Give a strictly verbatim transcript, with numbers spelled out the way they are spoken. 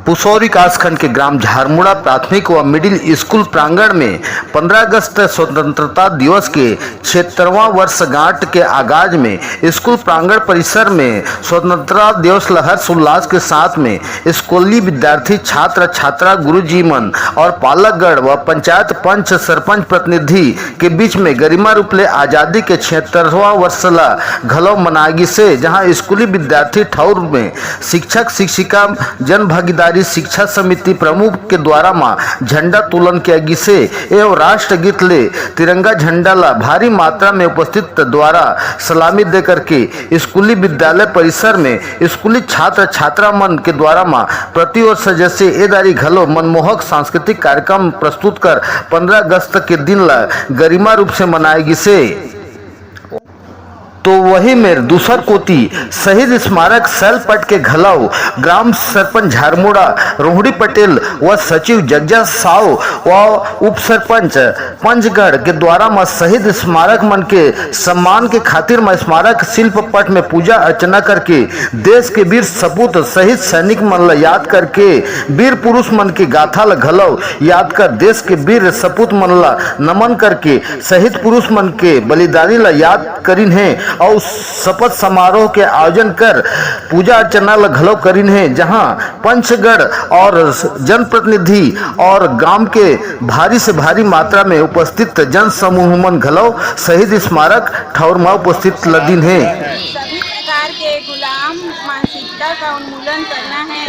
पुसौरी विकासखंड के ग्राम झारमुड़ा प्राथमिक व मिडिल स्कूल प्रांगण में पंद्रह अगस्त स्वतंत्रता दिवस के छिहत्तरवां वर्षगांठ के आगाज में स्कूल प्रांगण परिसर में स्वतंत्रता दिवस ल हर्ष उल्लास के साथ में स्कूली विद्यार्थी, छात्र छात्रा, गुरुजी मन और पालकगण व पंचायत पंच, सरपंच प्रतिनिधि के बीच में गरिमा रूप ले आजादी के छिहत्तरवां वर्ष ल घलो मनाए गिसे, जहां स्कूली विद्यार्थी ठौर में शिक्षक शिक्षिका, जन भागीदारी शिक्षा समिति प्रमुख के द्वारा म झंडा तोलन किया गिसे एवं राष्ट्रगीत ले तिरंगा झंडा ला भारी मात्रा में उपस्थित द्वारा सलामी दे करके स्कूली विद्यालय परिसर में स्कूली छात्र छात्रा मन के द्वारा म प्रति वर्ष जैसे ए दारी घलो मनमोहक सांस्कृतिक कार्यक्रम प्रस्तुत कर पंद्रह अगस्त के दिन ला गरिमा रूप से मनाए गिसे। तो वही मेर दूसर कोति शहीद स्मारक सैलपट के घलव ग्राम सरपंच झारमुड़ा रोहिणी पटेल व सचिव जगजा साव व उप सरपंच पंचगढ़ के द्वारा म शहीद स्मारक मन के सम्मान के खातिर म स्मारक शिल्प पट में पूजा अर्चना करके देश के वीर सपूत शहीद सैनिक मन ल याद करके वीर पुरुष मन के गाथा ल घलव याद कर देश के वीर सपूत मन ल नमन करके शहीद पुरुष मन के बलिदानी ल याद करिन हे अउ शपथ समारोह के आयोजन कर पूजा अर्चना ल घलो करिन हे, जहां पंचगढ़ और जनप्रतिनिधि और ग्राम के भारी से भारी मात्रा में उपस्थित जन समूह मन घलो शहीद स्मारक ठौर म उपस्थित लदिन हे। सभी प्रकार के गुलाम मानसिकता का उन्मूलन करना है।